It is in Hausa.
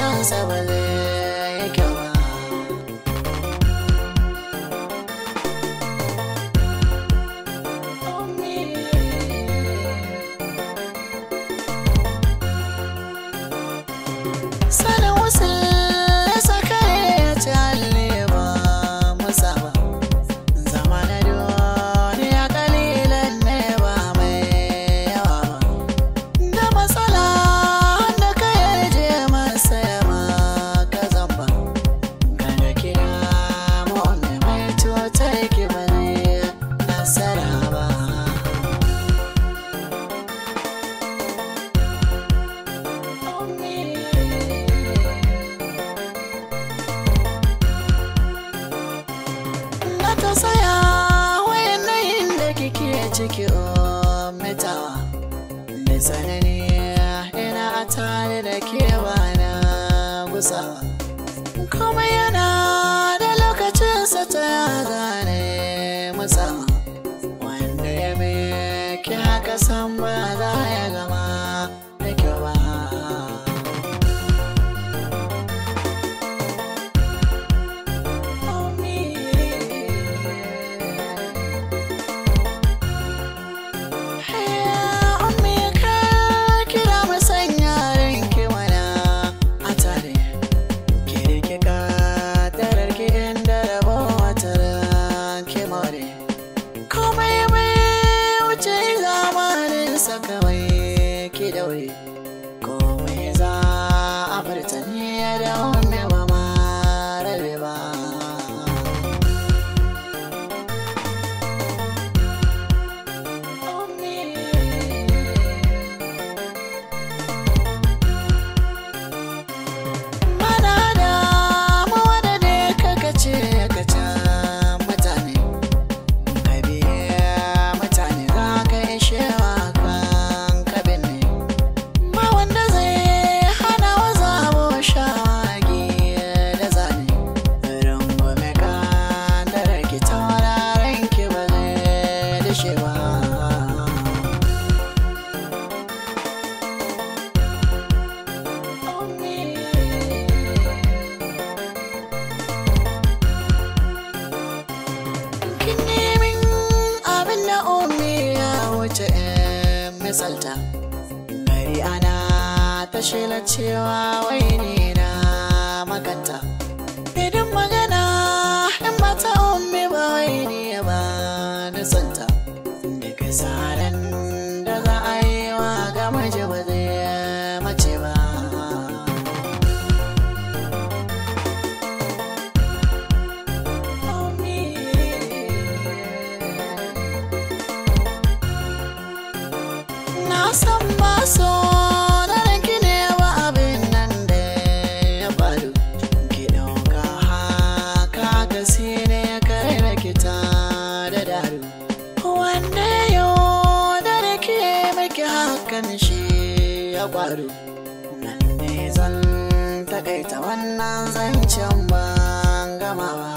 ƙarshen sa ba zai yi kyau ba. Sanin wasu sakare ya ci ba musa ba. Zama na duniya kalilan ne ba mai yawa ba. Da matsala da ka yarje masa ya maka zamba. Kada kira mu mai cutar ki ba zai nasara ba. Na tausaya yanayin da kike ciki o metawa. Da tsanani ina a tare da ke ba na gusawa. Komai yana da lokacinsa ta gane musawa. Wanda ya miki haka san ba za ya gama da kyau ba. Kawai ki daure, komai za a furta ne da wani ba ma rabe ba. Mana damuwa da ne kaka ce ka can mutane, ka biya mutane za ka ishewa kan kabin ne. Ba wanda zai hana wa zabo shawagi da zane. Rungume ka da rake tauraren ki ba zai dishe ba. Kin nemin abin da ummi ya wuce in misalta. Gari ana ta shela cewa wai ni na makanta. Idan magana in mata ummi ba wai ni ba na santa. Daga saran da za a yi wa ga miji ba zai mace ba. Na san ba so na ranki ne ba abin nan da ya faru. Ki ɗauka haka ka ne kare na ki ta da daru. Wanda yau da rake maki hakan shi ya faru. Nan ne zan takaita wannan zancen ban gama ba.